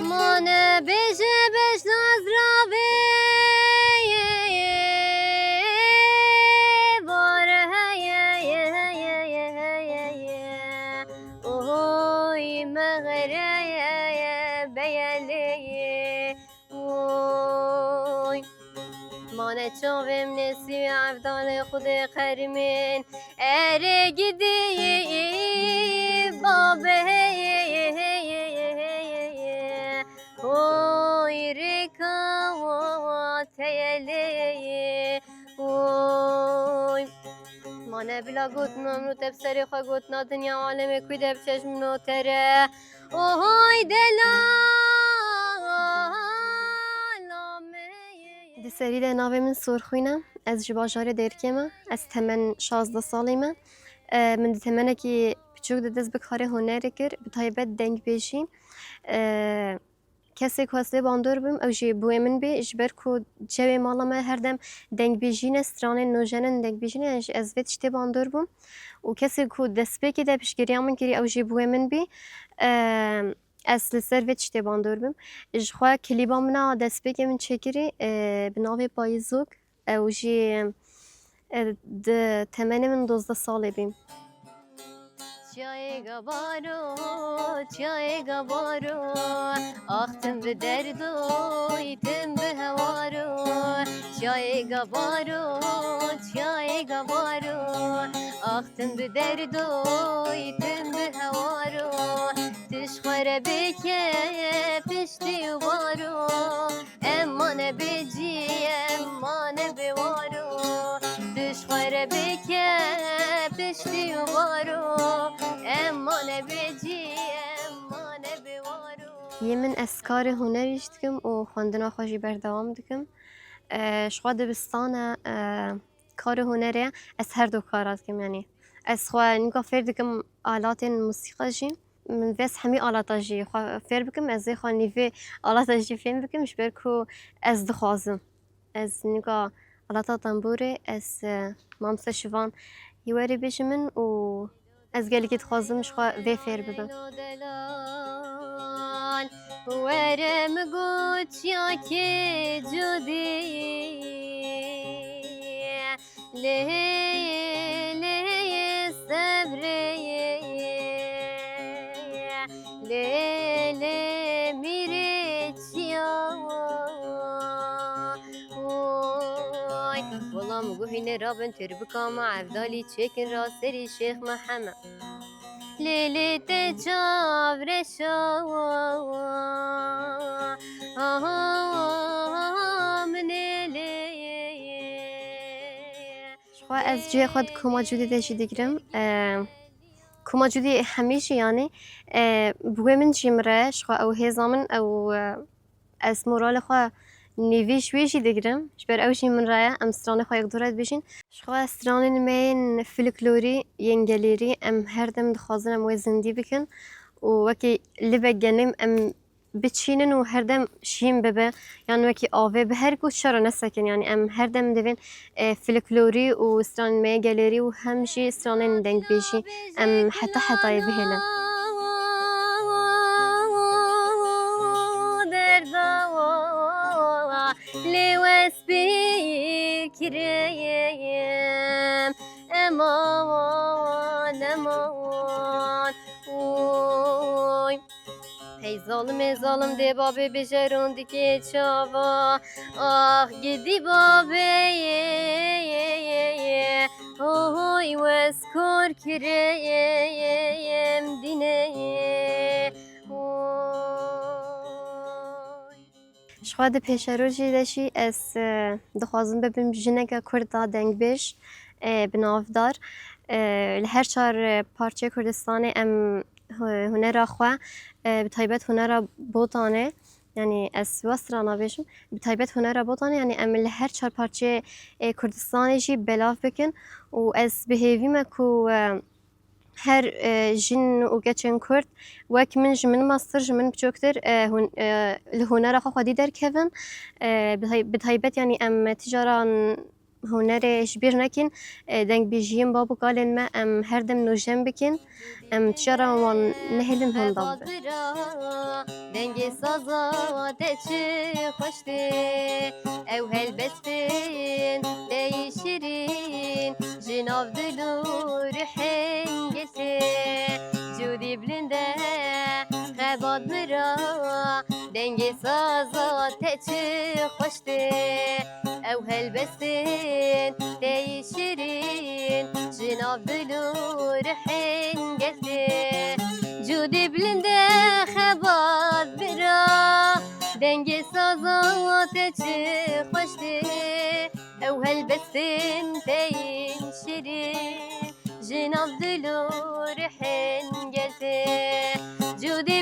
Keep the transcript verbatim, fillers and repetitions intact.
Mane bêje bej naz ravê ye, ye, ye, ye, ye, vare ye, ye, ye, ye, ye, ye, ye. Oy, mexere ye, ye, beyelê ye. Oy. Mane çavêm nesî evdalê Xwedê qermên. Erê gidî babê hoy rêka teyelê. Oy. Mane bila gotina min û te bi serê xwe gotina dinya alemê ku de bi çeşmino tere. Ohoy delal. Di serî de navê min Sorxwîn e. Ez ji bajarê Dêrikê me. Ez temen şazdeh salî me. E, min di temenekî piçûk de dest bi karê hunerê kir, bi taybet dengbêjî. E, kesê ku ez lê bandor bûm, ew jî bûyê min bî, ji ber ku cewê mala me her dem dengbêjî ne, stranên nûjen in dengbêjî ne, yani jî ez vê tiştê bandor bûm. Û kesê ku destpêkê de piştgiriya min kirî, ew jî bûyê min bî. E, Ez li ser vê tiştê bandor bim. Ji xwe klîba min a destpêkê min çêkirî, e, bi navê Payîzok. Ew jî, e, di temenê min dozdeh salê bî. Çiyayê gabaro, çiyayê gabaro, ax tim bi derdoy, tim bi hewaro. Çiyayê gabaro, çiyayê gabaro, ax tim bi derdoy, tim bi hewaro. Tu ji xwe re bike piştî û baro, em mane bê cî, em mane bê waro. Tu ji xwe re bike piştî û baro, em mane bê cî, em mane bê waro. Yê min ez karê hunerî jî dikim û xwendina xwe jî berdewam dikim. E, ji xwe dibistan e, e, kar û hunerê ez her du kara dikim, yanî ez xwe nîka fêr dikim alatên musîqa jî. Min vêst hemî alata jî xwe fêr bikim, ez ê xwe nîvê alata jî fêm bikim, ji ber ku ez dixwazim. Ez nîka alata tembûrê, ez, e, mamoste Şivan yê werê bêjim min û ez gelekî dixwazim ji xwe vê fêr bibim. Were min got çiyakê cudî. Lê, lê sebrê, lê, lê mîrê çiya. Oy, wela min got hîne rabin têr bika me evdalî çêkin ra serî Şêx Mihemed. Lê, lê te çav reşa. Aha, min ê lê. Ji xwe ez cihê xwe di koma cûdê de jî digirim. E, koma cûdê hemî jî, yanî, e, bi wê min jî min re, ji xwe ew hêza min, ew, e, ez moralê xwe nîvî ji wê jî digirim. Ji ber ew jî min re ye, em stranê xwe yek du re dibêjin. Ji xwe stranên me yên folklorî, yên gelêrî, em her dem dixwazin em wê zindî bikin û wekî libek genim em biçînin û her dem şîn bibe, yan wekî avê bi her ku şer nesekin. Yanî em her dem divên, e, folklorî û stranên me yê gelêrî û hem jî stranên dengbêjî em heta hetayê bihêlin. Derda lê wes pê kireyim, eman, eman, oy. Hey zalimê zalim dê babê bije rondikê çava. Ah gidî babê. Oy wes kor kireyim dînê. Oy. Ji xwe di pêşerojê de jî ez, e, dixwazim bibim jineke Kurd a dengbêj, e, bi navdar. E, li her çar, e, parçeyê Kurdistanê em hu-, hunera xwe, e, bi taybet hunera Botanê, yanî ez wa strana bêjim, bi taybet hunera Botanê, yanî em li her çar parçeyê, e, Kurdistanê jî belav bikin û ez bi hêvî me ku, e, her, e, jin û keçên Kurd wek min, ji min mestir, ji min biçûktir, e, hûn, e, li hunera xwe xwedî derkevin. E, bi tay-, bi taybet, yanî em ti caran hunerê ji bîr nekîn. E, dengbêjiyên bab û kalên me em her dem nûjen bikin. Em tijara wan nehêlin hûn dab bin. Dengê saza te çi xweş tê, ew helbestin te yî şirîn, ji nav dil û rihên gel tê. Cûdî bilinde xebat mira, dengê saza te çi xweş tê, ew helbestin te yî şirîn, ji nav dil û rihên gel tê. Cûdî bilinde xebat bira, dengê saza te çi xweş tê, ew helbestin te yên şirîn, ji nav dil û rihên gel tê. Cûdî